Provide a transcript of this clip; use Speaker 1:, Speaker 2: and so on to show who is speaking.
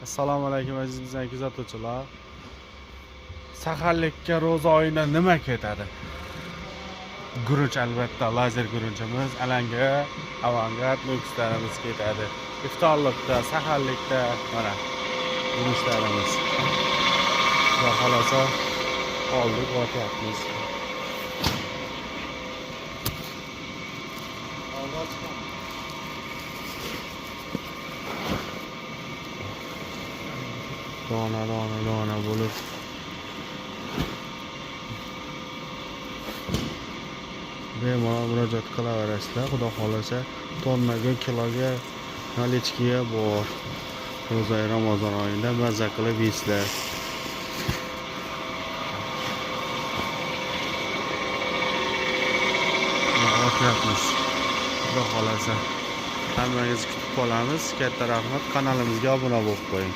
Speaker 1: Assalomu alaykum, aziz bizani kuzatuvchilar. Saharlikka ro'za oyida nima ketadi? Guruch albatta, lazer guruchimiz, alanga, avangard nukuslarimiz ketadi. Iftorlikda, saharlikda mana guruchlarimiz. Xudo xolasa oldik, otyapmiz. Dona dona dona bo'lib bemalol murojaat qilaverasizlar. Xudo xohlasa tonnaga, kiloga, наличкаga bor. Ro'za Ramazon oyida mazza qilib yeysizlar. Otyapmiz. Xudo xohlasa. Hammangizni kutib qolamiz. Katta rahmat. Kanalimizga obuna bo'lib qo'ying.